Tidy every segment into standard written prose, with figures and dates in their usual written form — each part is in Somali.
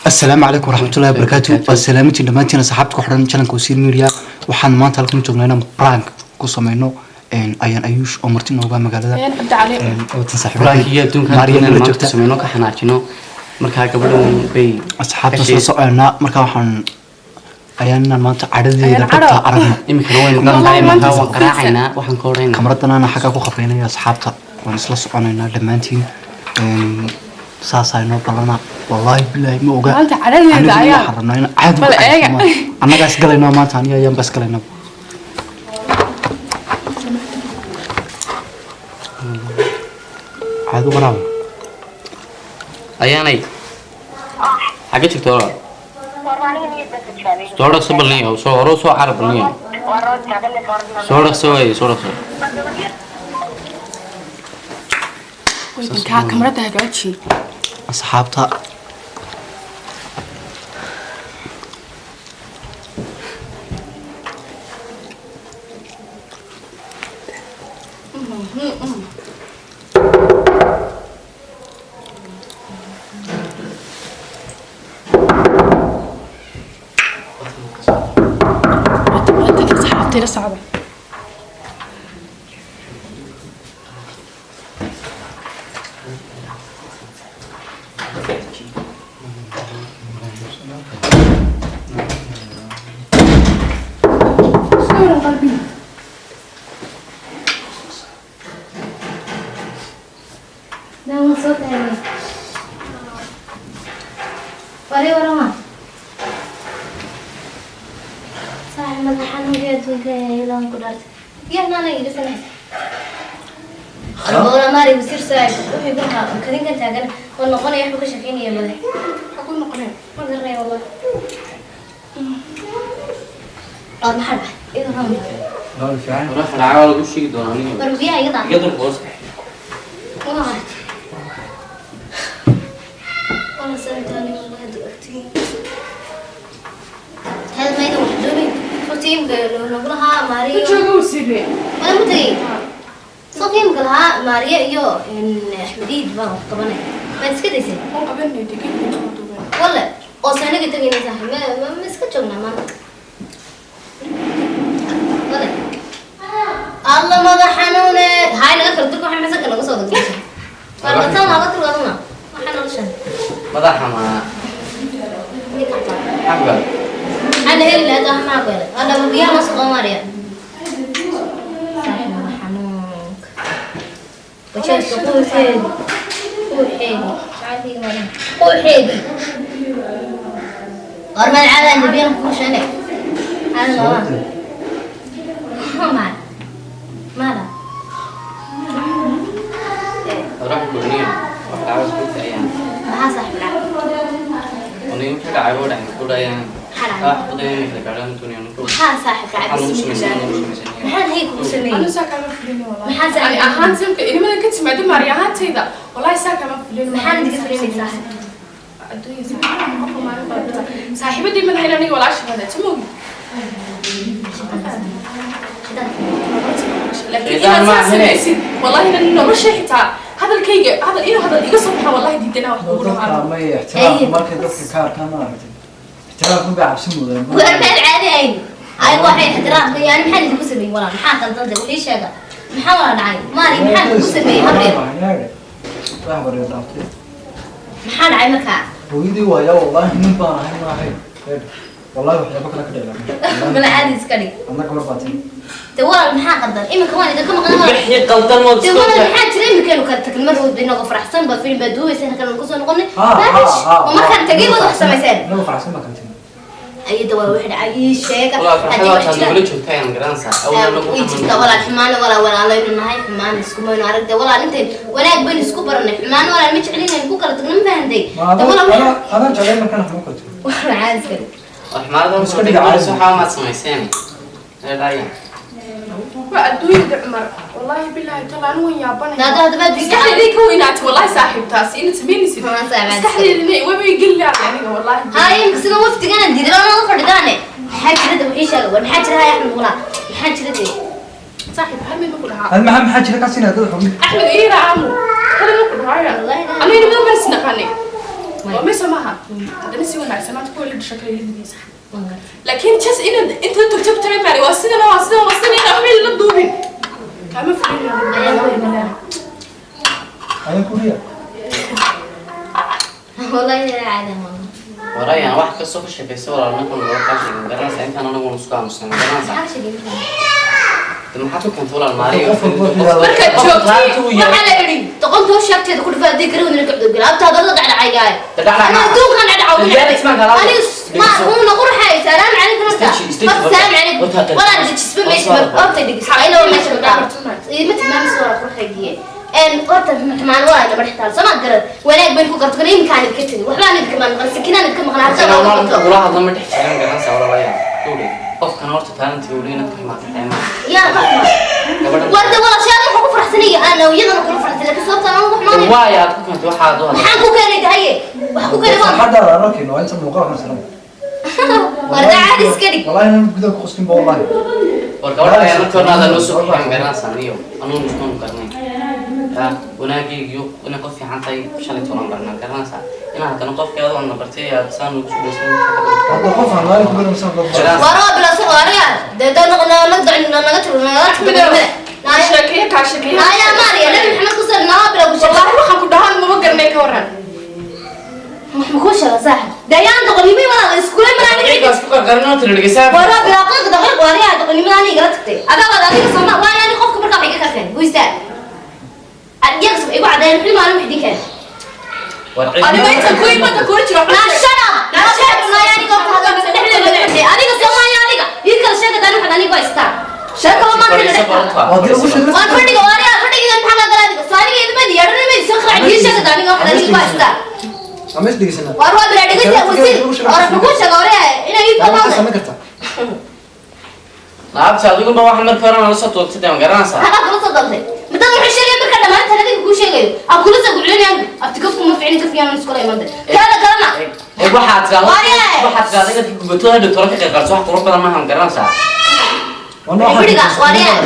Asalaamu calaykum waraxmatullahi wabarakaatu. Waa salaamintiin dhammaantiin asxaabta ku xidhan channelka Wasiir Media. Waxaan maanta halkan joognaa inaan prank ku sameyno ayaan Ayuush oo marti nooga magaalada Ayaan Cabdi Cali. Watan Prank-iyo adduunka Maariya inaan nala maanta joogta. ku sameyno, ka xanaajino markaa gabadhan bay Asxaabta soo soconaa. Markaa waxaan ayaan inaan maanta cadhadeeda Ayaan dhabta cadho. aragno. Iminkana way maqan tahay. Wallahi maanta markaa waan isku qaraacaynaa, waxaan ka odhanaynaa. Kamaradan ana xaggaa ku qabeynaya. Asxaabta waan isla soconaynaa dhammaantiin. Saasaa inoo balana. Wallaahi bilaahi ma oga. Maanta cadhadeeda Aniguna ayaa- waxaan rabnaa in caadi Bal u eega. cadhayno. Annagaa isgalaynaa maanta, aniga ayaan ba isgalaynaa. Caadi u qaraabo. Ayaanay xagga jirta walaal, soo dhaqso balniyo, soo horo, soo carab balniyo, soo dhaqso waay, soo dhaqso. Kaa kamarada hagaaji. Asxaabta Asxaabta ila socda. Sawirkan qalbiga. Dama soo taagay. Wari warama. Saaxiib, madax xanuunka adduunka ee ilaan ku dhaartay. Biyahan ana iga sanaysa. Arboola maari wasiir saaxiib wuxuu ku lahaa kadinkan taagan oo noqonaya wuxuu ka shaqeynaya madax. Maxaa ku noqonaya? Ma garanaya wallahi. Oo maxaa dhacay? Iga rama. Walaal, dhacaa lagu sheegi doonaa aniga. War biyaha iga daa. Iga dul hoos. Waa. Wala saaxiib wallahi du'agtiin. هذا ما يدور دوني صوتيم نقولها Ma ماريا. jooga wasiirne. ولا متى صوتيم قالها ماريا يو إن أحمديد بقى طبعا ما تسكتي. Waan qabanay degan ma duuban. ولا أو سنة قلت لي صح ما ما مسكت شغلنا ما ولا الله ما ضحنونا هاي نقدر تركوا حنا مسكنا قصة دقيقة ولا بس أنا بطل ولا ما حنا نشان. Madaxa ma xagga. أنا هي اللي هذا ما أقول أنا ببيع نص قمرية صاحب حنوك وشيء قول حيدي قول حيدي مش عارف ايه ولا قول حيدي أرمى العالم اللي بينا كل شيء هذا ما ما ماذا؟ Ruux gooniyo wax dhacaa isku tayaan. ما صاحب العالم. Aniga wixii dhacay waa dhacay ku dhayaan. حرام. Wax badan inay kala gaadhaan doonayaan ku. maxaa saaxib Waxaan lacag ugu samaysan, ugu samaysan. Maxaan hay kugu Anu sameeyey? saa kama fulin wallahi. Maxaa saaxiib? Ani ahaan simka inimadan ka timaado maari ahaantayda. Wallahi saa kama fulin. Maxaan idiga fulinay saaxib? Adduunya saaxiib qofka maalin baa saaxiibadii madaxayna aniga walaasha badan tumogi. Laakiin Shaydaan inaad ma saa ahine. samaysid wallahi inan nolosha xitaa hadalkayga hadal inuu hadal iga soo baxa wallahi diidana wax kugu Dadka dhawaano. may ixtiraamka markay dadka ka arkaan ma aragtay ixtiraamku bay cabsi mudeen. War meel caadi ahayn ay waxay ixtiraamka yani maxaa idinku sameeyey walaal? Maxaa qaldantay? Wixii sheega maxaa wala dhacay maali? Maxaa idinku sameeyey habreer? Wax bareer dhaaftay. Maxaa dhacay markaa? Hooyadii waaya wallahi nin baan ahay ma ahayn. Wallahi waxyaabo kale ka dhacay. Bal caadi iska dhig. Anna gabar baa timi. De walaal maxaa qaldan iminka? Waan idinka maqan walaal. Wixii qaldan waad De isku walaal ogtahay. maxaa jira iminkeenu kala tagnay mar walba inagoo faraxsan baa film baa duubaysa halkan aan kusoo noqonay. Ha ha. Baabish Ha. oo markaan tagay baad wax samayseen. Inagu faraxsan baa kala timi. Ayada waa wixii dhacay ii sheega. Walaal, haddii farxada wax waxaad jiraan nagula joogtaa ayaan garanaysaa. Awalna nagu way jirtaa walaal. Xumaana walaal walaalaynu nahay, xumaan iskumaynu aragtay walaal. Intayn wanaag baynu isku baranay, xumaan walaal ma jeclin inaynu ku kala tagno, ma fahantay? De walaal Adaan jeclay markaan wax ma kala timi. Walaal caadi iska dhig. Waxmaarada Iska dhiga caadi. waxaa maad samayseen. Ee dhacaya. Waa adduunyada Cumar. Wallahi billahi taala anu waan yaabanaya. Daada hadaba adduunka Maskaxdeydii ka weynaatay wallahi saaxiibtaas inaad samaynaysid. Haa, saaxiib. Maskaxdeydina wabay geli lahayd aniga wallahi. Haye imika sida wafdigan diidan oo fadhidaane maxaa jira? De wixii sheega war maxaa jira? Haye Axmed walaa maxaa jira de? Saaxiib hal mid ma ku dhahaa. Hal maxaa jira ka siinaa dad xubin. Axmed ii raamu. Hal ma ku dhahaa. Wallahi daa. Aniga nimadan baan isnaqaanay. Waa mise maaha haddana si wanaagsan maanta kuwa la dhasho kale la laakiin just inaad inta tagto tiri mari waa sidan waa sidan waa sidan inaad waxba la duubin kama fulin. Ayaan ku riya. Wallahi caadi ma Warayaan wax kastoo ka sheekaysa walaal ninkan loo kaa sheegin garanaysaa intaan anagu isku aamusnay garanaysaa. Maxaa sheegay? De maxaad ku keentay walaal Maariyo? Qof walba wuxuu yidhahdaa- Markaad joogtay Waxaa la yidhi doqonta hawsha agteeda ku dhufaa haddii garawdina ka cudurgala abta hadalla dhacdhacaygaaye. Dhacdhac Ana ma- adduunkan dhacdhaca ugu Riyaal dhacay. ismaan kala hadlo. Aniga ma uuna qurxay salaam calaykum horta. Istaji, istaji, Horta horta. salaam calaykum. Horta hadda- Walaa dhejisba meesha Horta. horta dhegis ayna waa meesha ma ma tilmaamisa waa qurxaygiye. Horta xumaan waa lama dhex taal soo garad wanaag bayn ku garto kana imkaan idinka tegin waxbaan idinka maqan sakinaan idinka maqan Marka hadda aan kula hadlo ma dhex jiran garanaysaa walaalayaal. Gowri, qofkan horta talent-iga uu leeyahay inaad ka xumaato xeemaha. Yaa qaxma. Gabadhan. Warda walaashaad wuxuu ku faraxsanaya ana iyadana kula faraxsan laakiin sababta aan ugu xumaanayo Waay aad ku keentay waxaad u hadashay. Maxaan ku keenay dahaye wax ku keenay waa Farxadda aan arkayno waa inta muuqaal xun sanad. Warda caadi iska dhig. Wallahi inaan gudaha ku qoskin ba wallahi. War gabadha ayaa markii horena adaa noo soo bixin garanaysaa niyo. Anugu iskuun garanay. Ya, wanaagaygiyo inay qof fiican tahay shalay toban barnaa garanaysaa. Inaa haddana qofkii adoo na bartay aad saan ugu soo dhaysan. Hadda qof aan maalin ku garan loo Jiraan. Waro bila soo wariya de de naga naga naga naga naga Kaa sheekeeye kaa sheekeeye. Aya Maria Nabi Maxamed ku sal naa bila ku sheeg. Wallahi waxaan ku dhahaan maba garanay ka waran. Wax ma ku sheega saaxib dayaan doqonimo wala iskuulay mana aniga Ninkaas ku qarqarinoo tiri dhegeysaa. Waro bila qiiq daqiiq wariya doqonimo aniga la tagtay adaa wada adiga soo waa yani qofka markaa wax iga ka keen goysta adiga soo igu cadeen xil maalin wax idin keen. War cid- Aniga inta ku imada ku jiro. Naa shut up. Naa shut up. Naa aniga horta hadda dhexdeeda adiga Soomaaliya adiga ii kala sheega daan waxaad aniga haystaa sheeko ma Fadhiiso barunta. Waa dii ugu sheegay. Waan fadhiga waariya fadhiga maxaa laga galaa Soomaaliga idma yeedhan ma soo qaac ii sheega daan aniga waxaad aniga haystaa. Ama is dhegeysanaa. Waar waa bila dhigaysa wasiir war ku sheega waariya inay ii Yaa waxaa qabaan. samayn kartaa. Laabta adigu ba waxaan markii horena la soo toogtay dee ma garanaysaa. Maxaa kula soo dantay midada wuxuu sheegay marka dhammaantan adiga kuu sheegayo aan kula soo guclinayaan abti kafku ma ficni kafkiyaan iskula imantay kaada kalena. Ee waxaad tiraahdaa Waaryahay. waxaad tiraahdaa inaad gubato hadhow tolo ka qayb qaadato wax qurux badan maaha ma garanaysaa. Waa nooca Guriga, waa riyaa.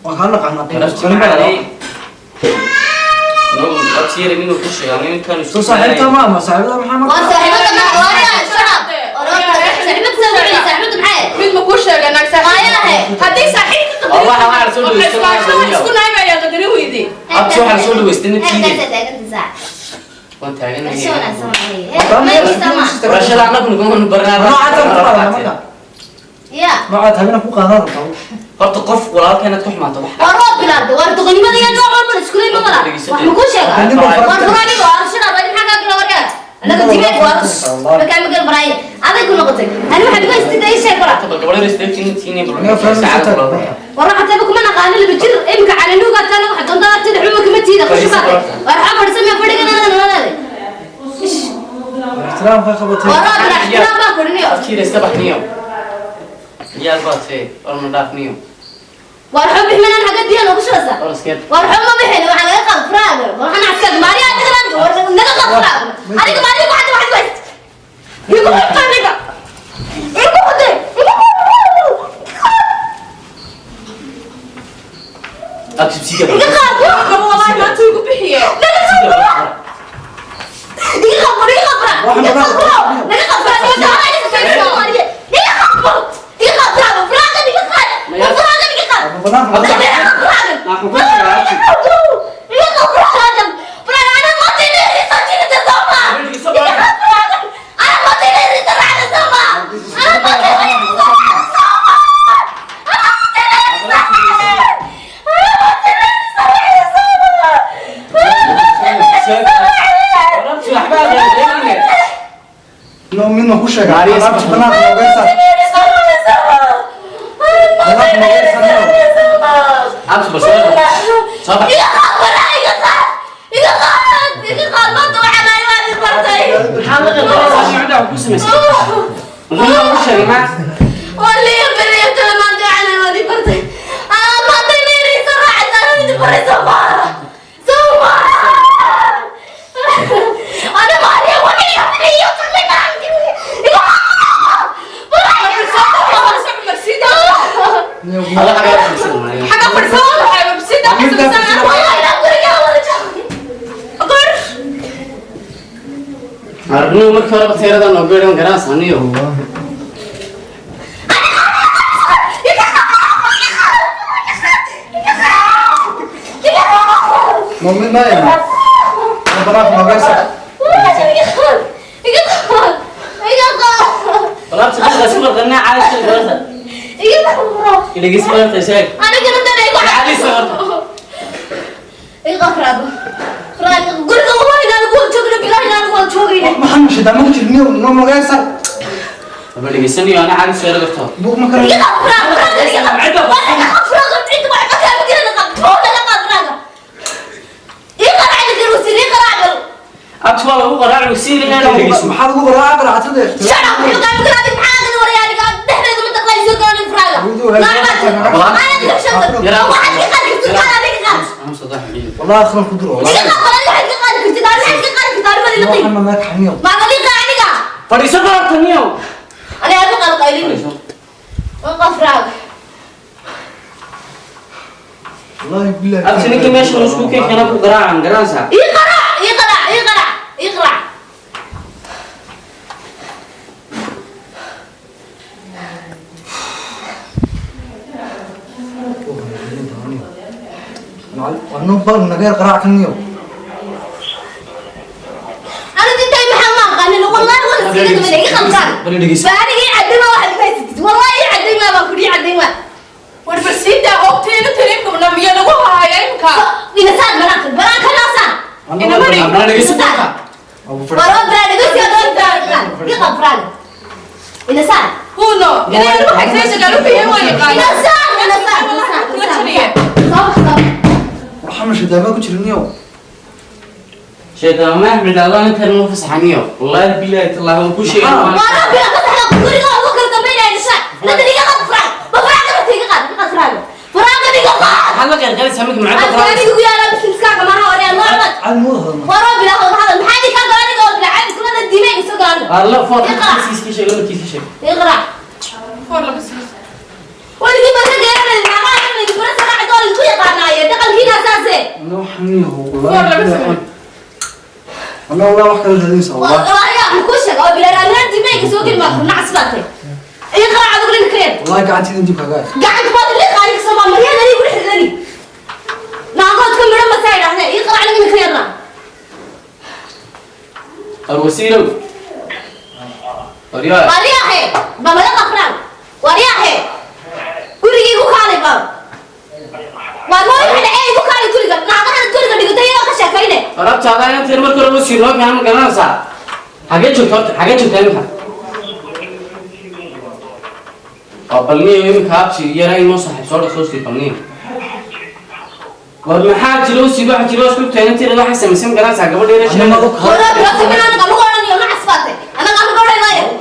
Waan kaa naqaanaa. Nafti macalay. No, abtiyeere minuu ku sheegaa ninkan Soo saaxiibta ma ama saaxiibada maxaa Waa marka? saaxiibada ma waariya shut up saaxiibada soo wicin saaxiibada maxay? Mid ma kuu sheega naag saaxiib. Waayahe. Haddii saaxiib ka Oo waxa waxaa soo qadarin dhaweystay wax isku nahay ayaa qadarin weyday. Abti waxaa soo dhaweystay ninkiidii. Waan taaganahay. Barashada annagu naguma barnaa. Nooca tan ku qaadanaa marka. Ya. Nooca habeenka ku qaadan rabtaa. Horta qof walaalka inaad ku xumaato wax. Waa roob bilaabda waar doqonimada iyo nooc walba isku leey ma wala wax ma kuu sheega waar furaaniga waa shut up ani maxaa kaa gala waryaa anaga dibeed waa markaa magal baraay adag ku noqotay ani waxaad igu haystay ii sheeg wala. Bal gabadha restrictin tiini bal. Aniga friend Saacad ku walaalka. War waxaa kuma naqaano laba jir imika calanuuga taana waxa doontaa agteeda xuma kama tiida khushubaad war waxaa fadhisan fadhigan anaga Ixtiraam ka qabatay. War roob bilaa ixtiraam baa kordhinayo. Abtiyeere iska baxniyo. Ciyaal baad tee, war ma dhaafniyo. War xub bixinaan xagga biyaha noogu shubeysaa. War iska War xub ma bixin waxaa laga qaad furaaga waxaan askar maariya adiga adiga war naga qaad furaaga adiga maariya waxaad waxaad ku hayst igu xubta aniga igu xubtay igu Abti siga. iga qaad. Qabo wallahi maanta igu bixiye. Naga qaad furaaga iga qaad iga qaad furaaga iga qaad furaaga naga qaad furaaga iga qaad iga qaad furaaga furaaga iga qaad furaaga iga qaad. Banaanka. Naga qaad furaaga. Iga qaad furaaga furaaga ana maanta inay soo jiidata soo ma iga qaad furaaga ana maanta inay soo raacda soo ma ana maanta inay soo Abti waxba aad No midna ku sheega. Alaabta banaanka nooga saar. Banaanka nooga saar. Abti bal soo bax. Soo bax. Iga qaad furaaga iga qaad iga qaad iga qaad maanta waxaan ahay waan isbartay. Maxaa la qabaa? Ku samaysay. Muxuu ku sheegay ma? والله بري ما انت على هذه برتي انا ما تنيري صراحه انا بدي بري سما سما انا ما علي ولا يا Alla xagaa fadhiisan maayo. Xaga fadhisan waxay babsida Midda xasuusanaa. والله لا قرية ولا Qor. Arniyo markii horeba teeradan oo beeran garanaysaa niyo. Mumin ma yahay? Baraaf ma gaysa? Iga qaad. Iga qaad. Walaabta qasqa isku qarqarnaa caadi garta. Iga qaad. Iligis barta sheeg. Anigana danay ku Caadi soo horta. Iga qaad Faraag. Faraag guriga waa inaan ku joogno bilahi inaan ku joogayna. Maxaan shidaamo ku jirniyo no ma gaysa? Bal dhigeysaniyo ana caadi soo garto. Buuq ma kala. Iga qaad Faraag. Faraag iga qaad. Iga qaad Faraag. Cid wax ka ma jirin qaad. Toona la qaad Faraag. Iga qaad cid iga qaad. Abti waa lagu qaraaci wasiir inaan dhegeyso. Maxaa lagu qaraaca qaraacatada? Shut up. You got me grabbing maxaa ka waryaa aniga dhexdeeda ma taqaan soo galan Faraag. والله اخر كدر والله. محمد ما حنيو. Fadhiiso qarabta niyo. والله بالله. Abti ninkii meesha isku keenay ku qaraacan garanaysaa. Anuu bal naga qaraac kaniyo. War barsiinta hoogteena tariimka namiya lagu haaya imka. Abna dhegeyso marka. Huno, inay lagu xagsayso galu fiye waa yaqaan. Waxaan shidaamo ku jirniyo. Sheekada ma Axmed Allah inta noo fasaxaniyo. Wallahi billahi tallahi waan ku sheegay. Maxaa la qeyrqeyraysaa markii macalka Cad muu hadalna. Allah foor kiiska sheeg lama kiiska sheeg. Foor laba siis. Anuu xaniyo Foor laba والله. siis. Anuu والله wax kala raadinaysa والله. والله gacantayda dib kaga. Arwasiirow. Aryaa. Arabta adaa inta markii hore wasiir noo keenay ma garanaysaa. Xagee joogta horta? Xagee joogtaa iminka? Waa balniyo iminka abti yara inoo saaxiib soo dhaqsoo sii balniyo. War maxaa jiro sii waxa jiro isku taagan tira waxa samaysan garanaysaa gabadha yara Anuu sheegay.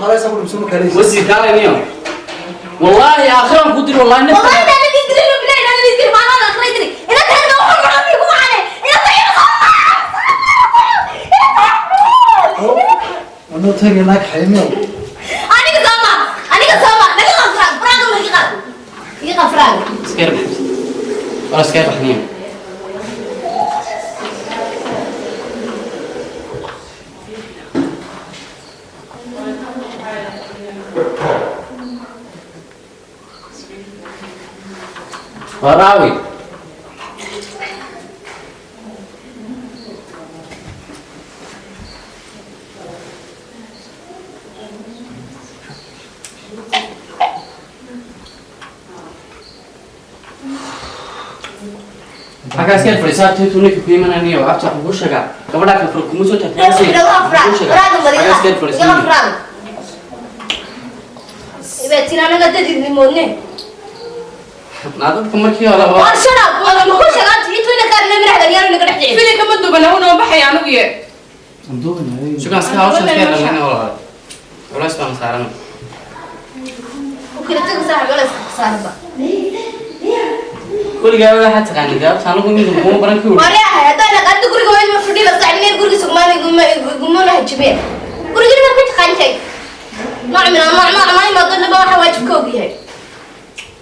Halaysa ku dhibsan ma kalaysa. Wasiir kaalay niyo. Wallahi aakhiran ku dir wallahi nafta. Anuu tagay naag xaymiyo. Iska yar bax. War iska yar bax niyo. Waraawi. Xaggaa iska yar fadhiisaa tintuu ninka ku imananayo abta waxaan kuu sheegaa gabadhaa kale far kuma soo taagtaanaysa. Xaggaa iska yar fadhiisaa. Naa dadka markii hore waa Filinka ma dubana hunoo baxay anigu ye. Sugaan iska hawshan iska yar dhammaynaya walaal. Culays baan saaran. Weligaa waxaad taqaanid abta anigu ninka kuma baran kii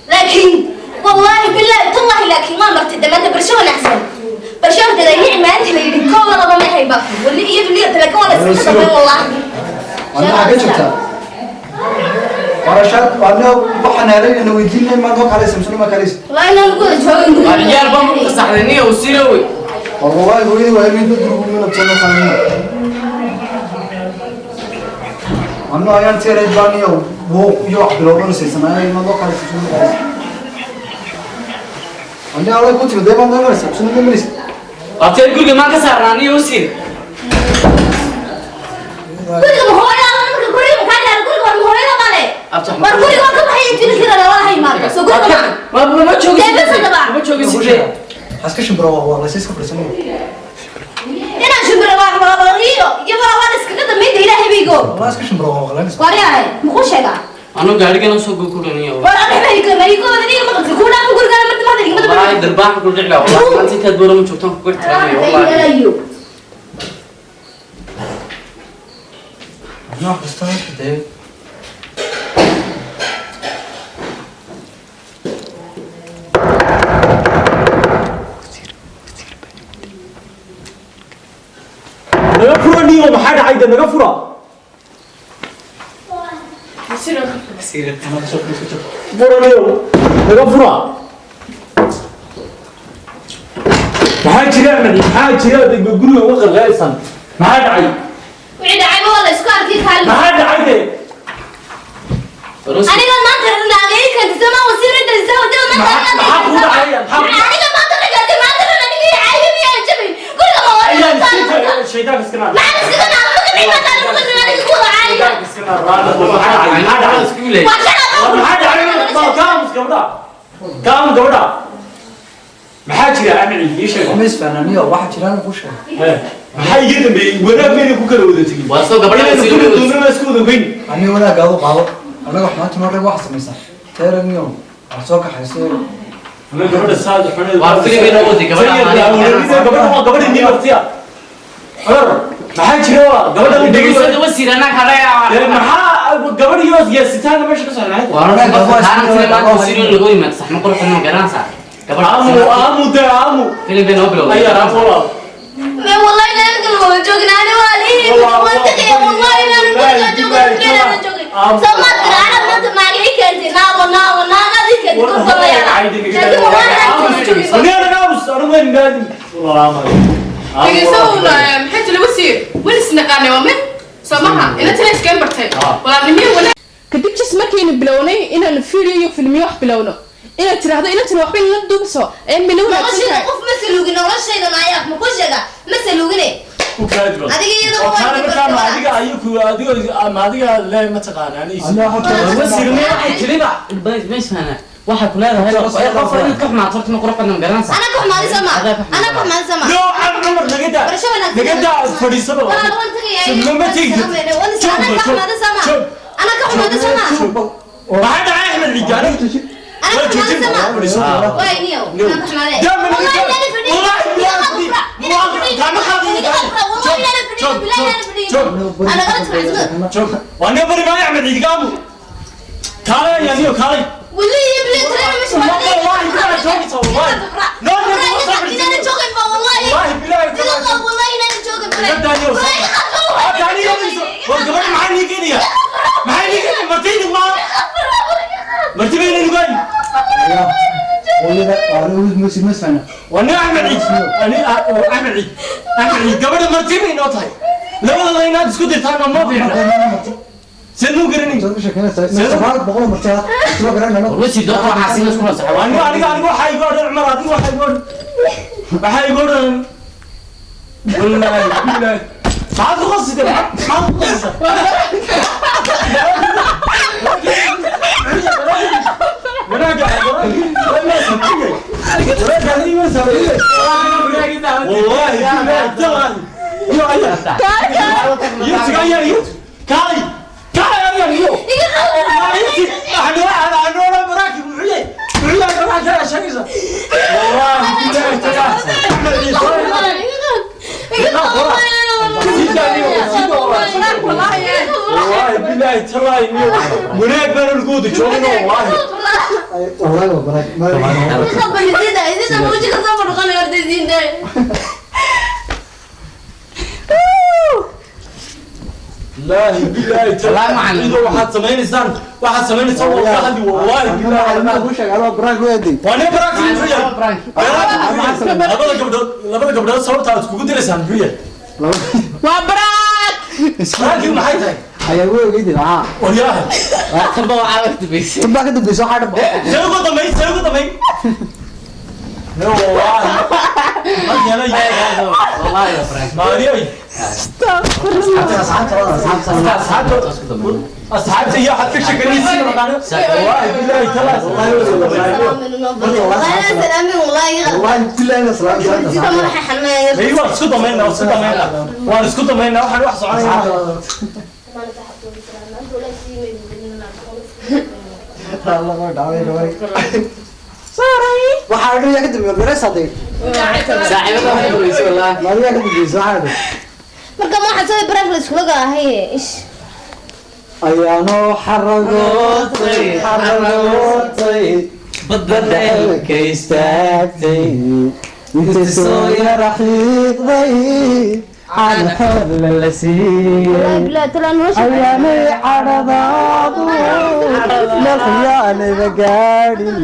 لكن والله بالله تالله لكن ما مرت دمانتا برشا ونحسن Barasho horteeda nici maalinta la yidhi kooda laba ma ahayn baa wali iyadu liyata, laakiin waa la iskaga dambeyn wallaahi. Waa xagee joogtaa? Warashaad waana waxaan helay inaan weydiinay ma noo kalaysa mise ma kalaysa? Wallaahi inaan ku wada joogin guriga. Waa ciyaar baan ku fasaxday niyo wasiirow. War wallahi hooyadii waa mid gurigu mina soo kalayna. Anno ayaan tiray baaniyo wuu iyo wax bilowdan saysanay ma noo kalaysa mise ma kalaysa? Anna ala ku timid ma noo kalaysa mise ma kalaysa? Abtee guriga maan ka saarnaa niyo wasiir? Guriga ma hooyada marka guriga ma kaa dhaara guriga war ma hooyada bale. War guriga waan ka baxay intii kira la walahay maanta soo guriga ma Ma joogin. Dee bas hadaba. Ma joogin sidee? Haska shimbiro waa la iska fadhiisanay. Inaan shimbiro waa iyo iyo wala waa iskaga dambeynta ilaahay baygo. Wallahi iska shimbiro waa qalanaysa. Waryahay muxuu sheegaa? Anu gaadhigana soo gurguraniyo. War adiga ma ma igo wadaniga ma qabtay ku dhaaf guriga marta ma hadal ma Wallahi darbaax ku dhici lahaa wallahi maanta intaad boorama joogtaan ku ixtiraamayo wallahi. Nooc kasta dee. Naga fura niyo, maxaa dhacay de? Naga fura. Fura niyo, naga fura. Maxaa jira Axmed? Maxaa jira? De guriga uga qalqalaysan, maxaa dhacay? Wixii dhacay ma waa la isku arkay kaalin. Maxaa dhacay de? Aniga maanta naagay keentay sama wasiir inta sama wasiir maanta. Maxaa ku dhacay? Maxaa Aniga maanta ragay maanta aniga caayi miyaa jabin guriga ma waa ayaan shaydaanka iska naar. Maxaa iskaga naar marka mid maanta aniga aniga ku wada caayi. Shaydaanka iska naar raana. Maxaa dhacay? Maxaa dhacay? Waa shaqo. Maxaa dhacay? Ma kaamus gabadha, kaamus gabadha, maxaa jira Axmed? Ii sheeg. Ma isfahananiyo waxa jiraan ku sheeg. Maxaa iga dambeeyey? Wanaag mayna ku kala wada tegin. Waa soo gabadha Inaynu wasiir kula wada. doonana isku wada goyn. Ani wanaagaadu qaado annaga wax maanta noo reeb waxa samaysaa teeraniyo waxaad soo kaxaysay. Ana gabadha saad xuneed. Waa film inoo waday gabadha. Gabadha waa gabadha nii martiya. Cumar, maxaa jira? Waa gabadha la Dhegeysada wasiir anaa kale. Dee maxaa gabadh iyo siyaasitaanka meesha ka socda? Waa qofka kaaran sida maanta wasiir in lagu yimaado sax ma qurux ma garanaysaa gabadha. Aamu aamu dee aamu. Film bay noo bilowday. Ayaa aamu walaal. Ma wallahi inaan kala wada joogin ani waa lihi waan tagaya wallahi inaan guriga joogo inaan joogin soo ma garana maanta maagay keentay naago naago naagadi keentay ku sameeyana laakiin wallahi inaan kala joogin. Aniga naga aamus, anigu waan gaadin walaal aamu. Dhegeyso maxay tiri wasiir? Weli isnaqaanay waa mid soo maha ina tala iskaga bartay walaalnimiyo wanaag. Kadib jas markaynu bilownay inaanu video iyo filmiyo wax bilowno inaad tiraahdo inantana waxba inala duubso ayaan bayna wanaagsan Noloshayda tahay. Qof ma saluugin noloshayda naayaaf ma ku sheega ma saluugine. Adiga iyada oo waa kaana inta markaa ma bartay. Adiga ayuu adiga ama adiga le ma taqaana aniis. Anna waxa Wasiir ma waxay tiriba meeshaan waxa ku leedahay qof inaad ka xumaato horta ma qurux badan garanaysaa. Ana ku xumaaday sama. Adaa ku xumaaday. Ana ku xumaaday sama. No Cumar, naga daa. Barasho wanaagsan. Naga daa, fadhiisaba. Walaal waan tagayaa. Ma tegi kartid. Ana ka xumaaday sama. Joog. Ana ka xumaaday sama. Maxaa dhacay Axmed Cijaani? Ana ka xumaaday sama. Fadhiisaba. Way niyo ana ka xumaaday. Daa ma naga Wallahi daa. inaan fadhiyin. Wallahi billahi fadhiyin. Wallahi Gacmo qaadi. wallahi inaan fadhiyin billahi inaan fadhiyin. Joog. Ana qalad xumaaday. Joog. Waa nin bari maayo Axmed Cidigaamu. Kaalay ayaa niyo kaalay. والله يا بلاد ترى مش والله بالله joogaysa wallahi. No, no, no, إن أنا joogin ba والله. Wallahi billahi. والله والله إن أنا joogin. Naga daa niyo. Waa daa niyo. War gabadha maxaa nii keenaya? Maxaa nii keenaya? Martaydu ma marti bayna nugayn. Hooyada waa ma isfahana. Waa nin Axmed Ciid. Ani Axmed Ciid. Axmed Ciid gabadha marti bay noo tahay. Labadooda inaad isku dirtaan ma fiicna. Sidee nuu garanay? Saad u sheekeynaysaa 900 marti ah soo garanayno. Wasiir doonta waxaa siin isku nasaxay. Waa nin aniga aniga waxaa igu odhan Cumar, adiga waxaa igu odhan waxaa igu odhan wallaahi billaahi maxaad ku qasitay? Maxaad ku qasitay? Wanaaga والله بالله تغني يا يا يا يا كاي كاي يا يا والله بالله تلاي wanaag baan lagu wada joogno wallahi. Wallahi waa prank. Sida muujiga soo noqonaya horta isiinta. Wallaahi billaahi Wallaahi macallin. Idoo waxaad samaynaysaan waa ka hadli wallaahi billaahi. Ma ku sheegay waa prank weeday. Waa nin prank muxuu yahay? Labada gabdhood sababta aad iskugu diraysaan muxuu yahay? Waa baraak. Prank maxay tahay? Ayaa way ogeydin ah. Waryaha. Tanba waxaa ka dambeysay. Tan baa ka dambeysay waxa dhan. See ugu dambayn, see ugu dambayn. No wallaahi. Ma yeelay. Wallaahi waa prank. Maariyay. Asxaabta asxaabta Asxaabta asxaabta iyo waxaad ka sheeganaysiin maqaano. Wallaahi billaahi talaas. Wallahi billahi salaam. Hey, waan isku damaynaa, waan isku damaynaa. Waan isku damaynaa, waxaan wax soconaya. Allah ma dhaway dhaway. Waxa dhan yaa ka dambeeyay gareys haday. Saaxiibada waxay dambeysay wallaahi. Maariya ka dambeysay waxa dhan. Marka ma waxaa soo prank la iskula galahay ish. Ayaano xaragootay xaragootay Badda badda istaagtay inta soo yara xiiqday aan xoolo la siiyey. Billahi tala nolosha. Ayaanay cadhadaadu meel khiyaanayba gaadhin.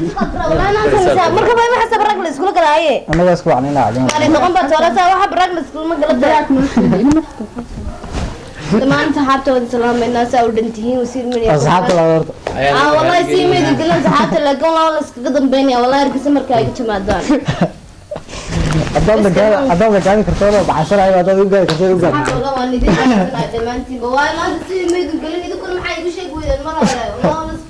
Marka ma waxa prank la iskula galahay. Annagaa isku wacnayna cadin. Maalin noqon baa toolasa waxa prank la iskula galahay. Dhammaan saxaabta wada salaameynaa saa u dhantihiin wasiir media. Asxaabta la horta. Ah wallahi sii meedi dilan saxaabta laakiin waa la iskaga dambeynaya wallahi argisa marka ay ka timaadaan. Haddaad la gaadi karto oo baxsanayo haddaad u gaadi karto u gaadi. Saxaabta wallahi waan idin dhammaantiinba waa maanta sii meedi gelin idinkuna maxaa igu sheegi weydeen mar hore wallahi la